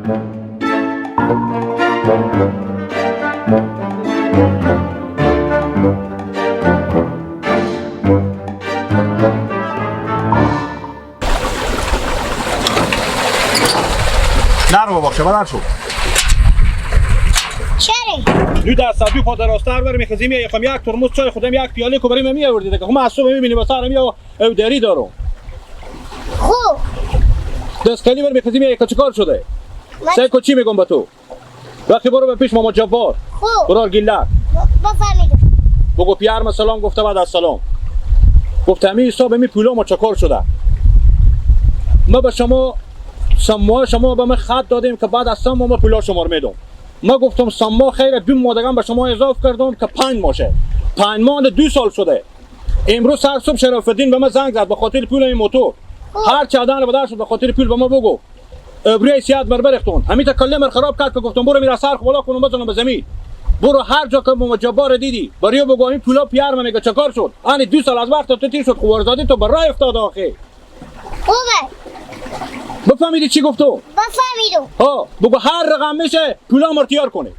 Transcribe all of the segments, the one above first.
نرو بابا بدر شو. چرا؟ دو دست دو پا دراستر بر میخزیم یکم یک ترمز چای خودم یک پیاله کو بریم می آوردی دیگه. خب من از صبح میبینی با سرم یا او دری دارم. خوب دست کلی بر میخزیم یک چیکار شده؟ سه کو چی میگم به تو؟ وقتی برو به پیش ماما جبار. خوب برو گیلک. بفهمیدم. بگو پیار سلام گفته بعد از سلام. گفت همین حساب می پولا ما چکار شده؟ ما به شما سما شما به من خط دادیم که بعد از سه ماه ما پولا شما رو میدم. ما گفتم سما خیر دو ماه دیگه به شما اضافه کردم که 5 ماه شه. 5 ماه 2 سال شده. امروز سر صبح شرف الدین به من زنگ زد به خاطر پول این موتور. هر چه دان بدر شد به خاطر پول به ما بگو. ابری سیاد بر برختون. همین تا کله مر خراب کرد که گفتم برو میرا سرخ بالا کنم بزنم به زمین. برو هر جا که ما جبار دیدی برای بگو این پولا پیار من میگه چکار شد؟ ان 2 سال از وقت تو تیر شد خوارزادی تو برای افتاد آخه. خوبه. بفهمیدی چی گفتم؟ بفهمیدم. ها بگو هر رقم میشه پولا مرتیار کنه.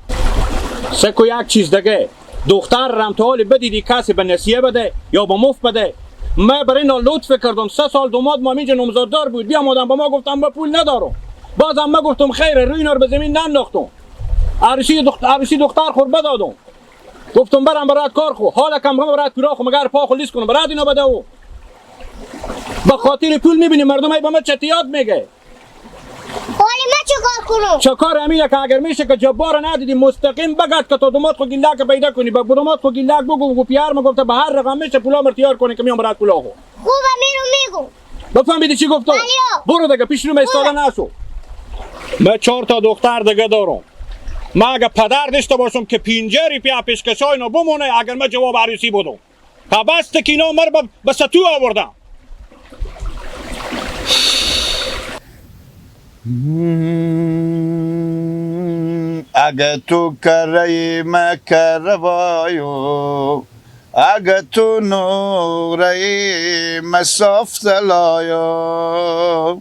سکو یک چیز دیگه، دختر رمتال بدیدی کسی به نسیه بده یا به مفت بده. من برای اینا لطف کردم 3 سال دوماد ما اینجا نامزددار بود، بیا مادم به ما گفتم ما پول ندارم. بازم ما گفتم خیره روی اینا رو به زمین ننداختم. عروسی دختر خور بدادم. گفتم برم برات کار خو، حالا کم برات پولا خو مگر پا خو لیس کنم برات اینا بده او. به خاطر پول میبینی مردم ای به ما چتیات میگه. حالی من چه کار کنم؟ چه کار همینه که اگر میشه که جبار ندیدی مستقیم بگرد که تا دومات خو گیلک پیدا کنی. به دومات خو گیلک بگو بگو پیار ما گفته به هر رقم میشه پولا مرتیار کنی که میام برات پولا خو. خوبه میرم میگم. بفهمیدی چی گفتم؟ برو دیگه پیش رو ایستاده نشو. من 4 تا دختر دیگه دارم. من اگه پدر داشته باشم که پینجری پی پیشکشای اینا بمونه اگر من جواب عروسی بدم. بست که اینا مر به ستو آوردم. اگه تو کره مکر وایو، اگه تو نوره مساف لایو،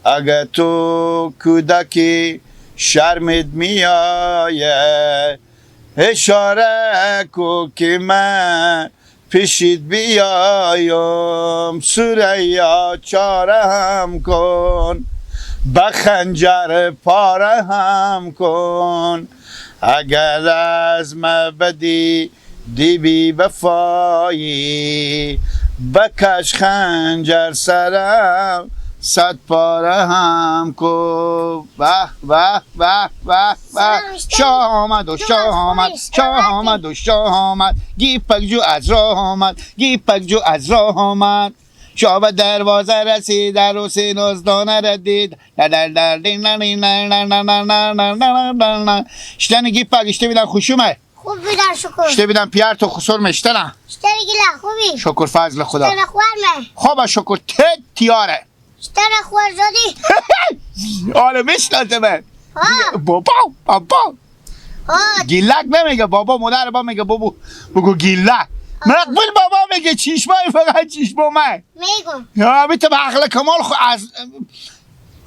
اگه تو کودکی شرمت میایه اشاره کو که من پیشت بیایم، سریا چاره هم کن به خنجر پاره هم کن، اگر از ما بدی دیبی بفایی بکش خنجر سرم 100 پاره هم کو. به به به به به شاه آمد و شاه آمد شاه آمد و شاه آمد، گیپک جو از راه آمد گیپک جو از راه آمد، شاه به دروازه رسید عروس نازدانه را دید. شتن گیپک اشته بیدن خوشومه؟ خوب بیدن شکر. اشته بیدن پیار تو خسرمه اشتنه؟ اشتن گیله خوبی؟ شکر فضل خدا. اشتن خوارمه؟ خوبه شکر تت تیاره. اشتن خوارزادی؟ آره میشناسه من. بابا بابا گیلک نمیگه بابا، مادر با میگه بابا بگو گیلک. مقبول بابا میگه چشمای فقط چشما من میگم یا تو به عقل کمال خو از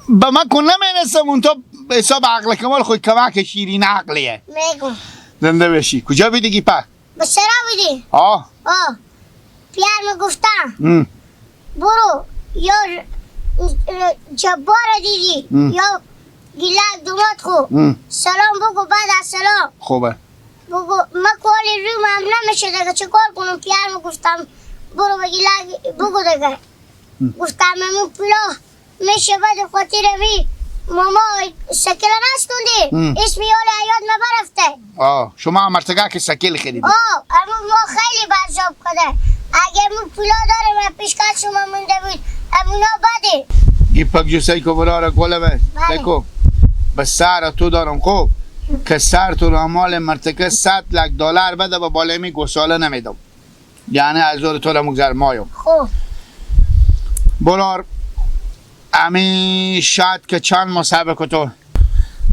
به من کن نمیرسم اون تو به حساب عقل کمال خود کمک شیرین عقلیه میگم. زنده بشی. کجا بیدی گیپک؟ به سرا بیدی؟ آه آه پیار می گفتم برو یا جبار دیدی یا گیلک دومات خو سلام بگو بعد از سلام. خوبه بگو ما کالی روم هم نمیشه دیگه چه کار کنم؟ پیار گفتم برو به گیلک بگو دیگه. گفتم امون پولا میشه بعد خاطر می ماما سکیل نستوندی اسم یال عیاد ما برفته. آه شما امرتگاه که سکیل خریدی؟ آه امون ما خیلی برزاب کده. اگه امون پولا داره من پیشکش شما مونده بود امونا بده. گیپک جو سیکو براره گله من سیکو به سر تو دارم خوب که سر تو رو مال مرتکه 100 لک دلار بده به بالای می گساله نمیدم، یعنی از دور تو رو مگذر مایو. خوب برار امی شاید که چند مسابقه تو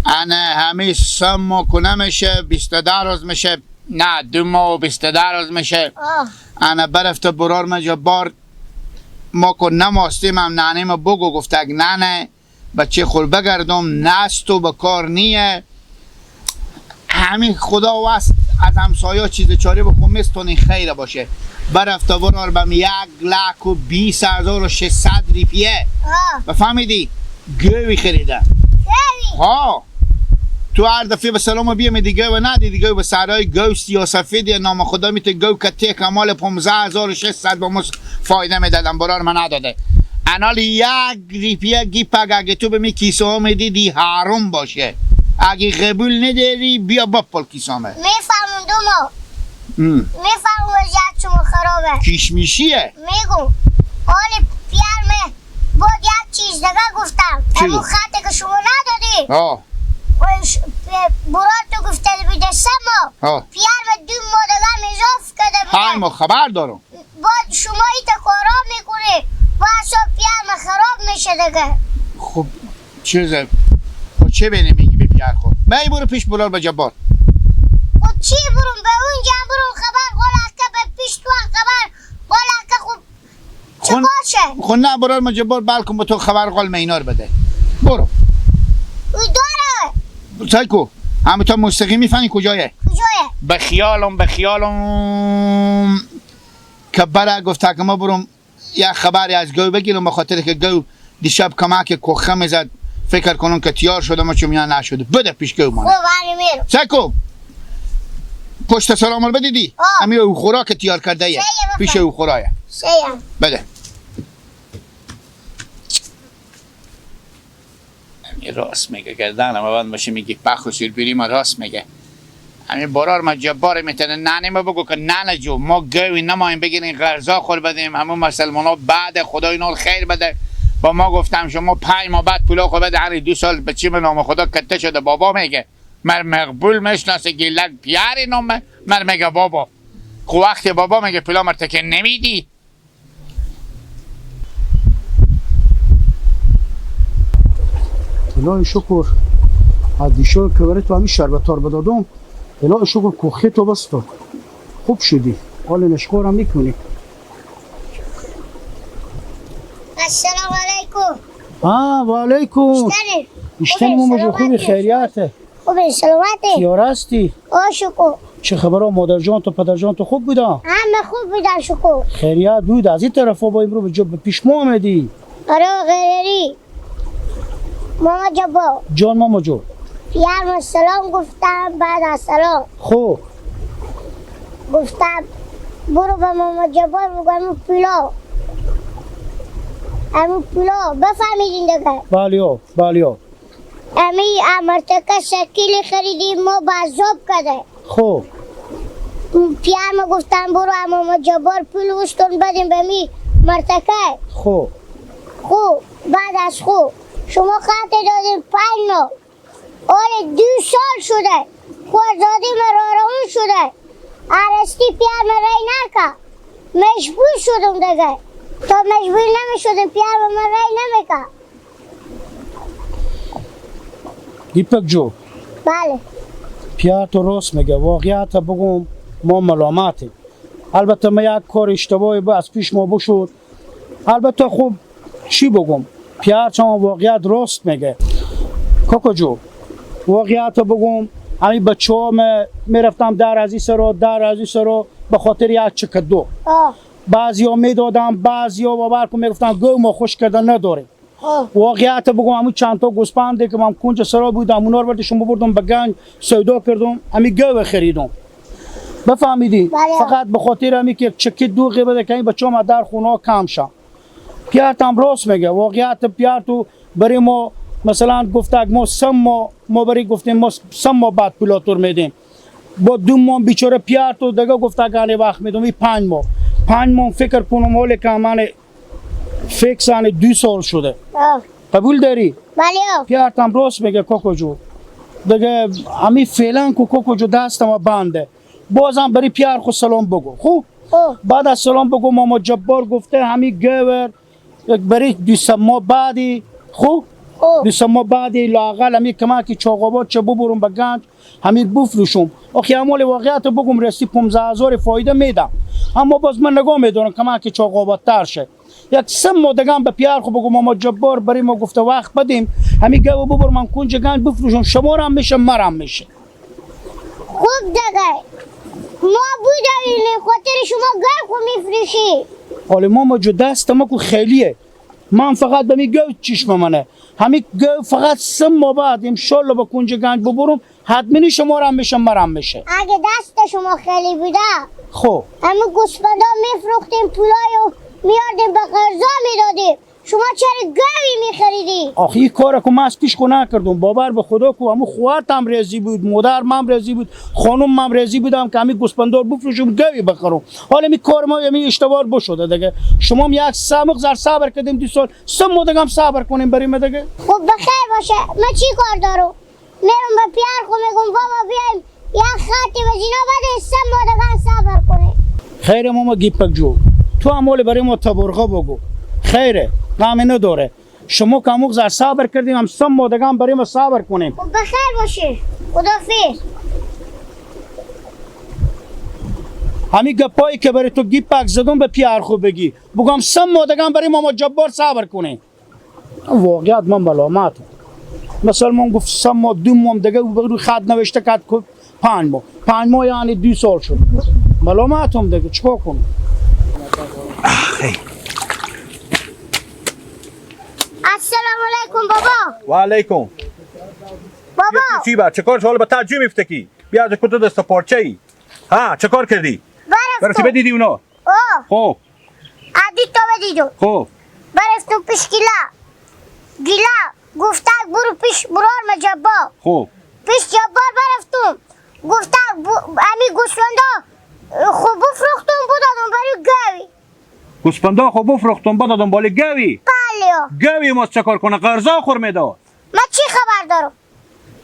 انا همی 3 ماه کنه میشه 22 روز میشه، نه 2 ماه و 22 روز میشه. انا برفته برار مجا بار ما که نماستیم هم ننیم بگو گفت اگ نه نه بچه خور بگردم نست و به کار نیه همین خدا وست از همسایه چیز چاره بخون مستون این خیره باشه برفته برار بم 1,20,600 ریپیه بفهمیدی گوی خریده ها تو هر دفعه به سلام بیا می دیگه و ندی دیگه به سرای گو سیاسفید نام خدا میته گو کته کمال 15,600 با مس فایده میدادم برار من نداده انال یک ریپیه گی پگ اگه تو به می کیسه ها میدیدی حرام باشه اگه قبول نداری بیا با پل کیسه همه میفهمم دوما میفهمم وضعیت شما خرابه کیشمیشیه میگم حالی پیرمه بود یک چیز دیگه گفتم همون خطی که شما ندادی برار تو گفته بیده 3 ماه پیرمه 2 ماه دیگه اضاف کرده بیده 5 ماه خبر دارم باید شما ایتا کارا میکنی با اصلا پیرمه خراب میشه دیگه خب چیزه خب چه بینه میگی به پیر خب می برو پیش برار به جبار خب چی برم به اونجا برم خبر قلعه به پیش تو خبر قلعه خب چه باشه خب نه برار ما جبار بلکن به تو خبر قول مینار بده برو او داره سایکو همه تا مستقیم میفهمی کجایه کجایه به خیالم که برا گفته که ما برم یه خبری از گو بگیرم به خاطر که گو دیشب کمک کوخه میزد فکر کنم که تیار شدم و چون میان نشده بده پیش گو مانه خب میرم سایکو پشت سلام بدیدی امیر او خوراک تیار کرده ایه پیش او خورایه بده امیر راست میگه گردنم بند باشه میگه پخ و سیرپیری ما راست میگه امیر برار ما جبار میتونه ننه ما بگو که ننه جو ما گوی نماییم بگیریم غرزا خور بدیم همون مسلمان ها بعد خدای نور خیر بده با ما گفتم شما 5 ماه بعد پولا خور بده هر 2 سال بچی به نام خدا کته شده بابا میگه مر مقبول میشناسه گیلک پیاری نامه مر میگه بابا خب وقتی بابا میگه پولا مرتکه نمیدی الهی شکر از دیشب که برای تو همین شربتار بدادم الهی شکر کوخه تو بس تو خوب شدی حال نشکارم میکنی السلام علیکم و علیکم اشتنی ماما خوبی خیریته خوبی سلامتی تیار هستی؟ شکر چه خبره مادر جان تو پدر جان تو خوب بودن؟ همه خوب بودن شکر خیریت بود از این طرف با امرو به پیش ما آمدی؟ آره غیری ماما جبا جان ماما جو پیرم سلام گفتم بعد از سلام خوب گفتم برو به ماما جبار بگم پولا امو پولا بفهمیدین دیگه بله بله امی امرتکه شکیل خریدیم ما بازاب کرده خوب پیرم گفتم برو امام جبار پول وستون بدیم به می مرتکه خوب خوب بعد از خوب شما خط دادیم 5 ماه آره 2 سال شده خوردادی مرارمون شده عرستی پیرم رای نکرد مجبور شدم دیگه تا مجبور نمی شدم پیرم من رای نمیکرد دیپک جو بله پیار تو راست میگه واقعیت بگم ما ملامتیم البته ما یک کار اشتباهی با از پیش ما بشد البته خوب چی بگم پیار چون واقعیت راست میگه کاکا جو واقعیت بگم همین بچه ها میرفتم در از این سرا در از این سرا به خاطر یک چک دو بعضی ها میدادم بعضی ها باور کن میگفتن گو ما خوش کردن نداریم واقعیت بگم همون چند تا گوسفنده که من کنج سرا بودم اونا رو برداشتم بردم به گنج سودا کردم همین گو خریدم بفهمیدی فقط به خاطر همین که چکی دوغی بده که این بچه‌ها در خونه کم شن پیارت هم راست میگه واقعیت پیار تو برای ما مثلا گفته ما 3 ماه ما برای گفتیم ما 3 ماه بعد پولاتور میدیم با 2 ماه بیچاره پیار تو دیگه گفته که وقت میدم 5 ماه 5 ماه فکر کنم حالی که من فکر 2 سال شده قبول داری؟ بله پیارت هم راست میگه کاکو جو دیگه همین فعلا که کاکو جو دستم بنده بازم برای پیار خود سلام بگو خوب؟ بعد از سلام بگو ماما جبار گفته همین گور برای 2 ماه بعدی خوب؟ 2 ماه بعدی لااقل همین کمکی چاقابات چه ببرم به گنج همین بفروشم آخه امال واقعیت بگم رسی 15,000 فایده میدم اما باز من نگاه میدارم کمکی چاقابات تر شه یک سه ماه دیگه هم به پیار خو بگو ماما جبار برای ما گفته وقت بدیم همین گو ببر من کنج گنج بفروشم، شما هم میشه مرم میشه. خوب دیگه ما بودیم خاطر شما گو خو میفروشی. حالا ماما جو دست ما کو خیلیه، من فقط به می گو چشم منه، همین گو فقط 3 ماه بعد انشالله با کنج گنج ببرم حتما شما هم میشه مرم میشه. اگه دست شما خیلی بوده خب همین گوسفندا میفروختیم پولایو میاردیم به قرضا میدادیم، شما چرا گوی میخریدی؟ آخه این کار که من از پیش خو نکردم، باور به خدا که همون خواهرتم رضی بود، مادر من رضی بود، خانم من رضی بودم که همین گوسفندا بفروشم گوی بخرم. حالا می کار ما می اشتباه بشده دیگه. شما هم یک سمق زر صبر کردیم 2 سال، 3 ماه دیگه هم صبر کنیم بریم دیگه. خب بخیر باشه، من چی کار دارم؟ میرم به پیار خو میگم بابا بیایم یک خطی به زینا بده 3 ماه دیگه هم صبر کنیم. خیر ماما گیپک جو، تو هم حال برای ما تبرغه بگو. خیره غم نداره، شما که اموغ زر صبر کردیم هم 3 ماه دیگه هم برای ما صبر کنیم. خب بخیر باشه، خدافظ. همین گپایی که برای تو گیپک زدم به پیار خو بگی، بگم 3 ماه دیگه هم برای ماما جبار صبر کنیم. واقعیت من ملامت مثلا من گفت 3 ماه 2 ماه دیگه روی خط نوشته کرد 5 ماه، 5 ماه یعنی 2 سال شد. ملامتم دیگه چیکار کنم؟ السلام علیکم بابا. و علیکم بابا. چی با چه کار شو با تعجب میفتکی؟ بیا از کدو دست پارچه ای. ها چه کار کردی؟ برای چی بدیدی اونا؟ خب عادی تو بدیدو. خب برفتم پیش گیلا، گیلا گفته برو پیش برار مجبا. خب پیش جبار برفتم گفته امی گوسفندا خب بفروختم بدادم برای گوی. گوسفندا خب بفروختم بدادم برای گوی. بله. گوی ما چه کار کنه؟ قرضا خور میداد. من چی خبر دارم؟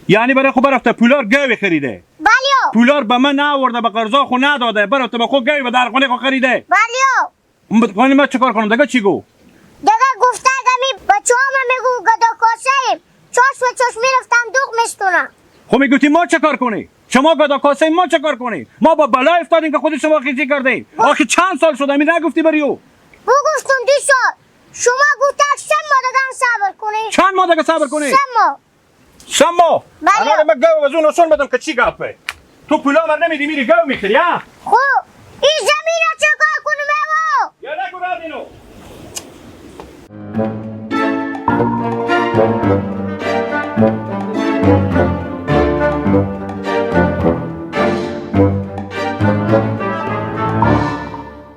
یعنی برای خو برفته پولار گوی خریده. بله. پولار به من نآورده، به قرضا خو نداده، برفته به خو گوی به در خونه خو خریده. بله. من ما چه کار کنم دیگه؟ چی گو؟ دیگه گفته اگه بچه ها من میگو گدا کاسه ایم، چشم چشم میرفتم دوغ میستونم. خب میگفتی ما چه کار کنی؟ شما گدا کاسه ما چه کار کنی؟ ما با بلا افتادیم که خود شما خیزی کردیم. آخه چند سال شده می نگفتی بری او؟ بگفتم 2 سال. شما گفت 3 ماه دیگه صبر کنی. چند ماه دیگه صبر کنی؟ 3 ماه. 3 ماه؟ بله. انا من گو از اون اصول بدم که چی گپه؟ تو پولا من نمیدی میری گو میخری ها؟ خب این زمین چه کار کنم ایوا؟ یا نگو رد اینو.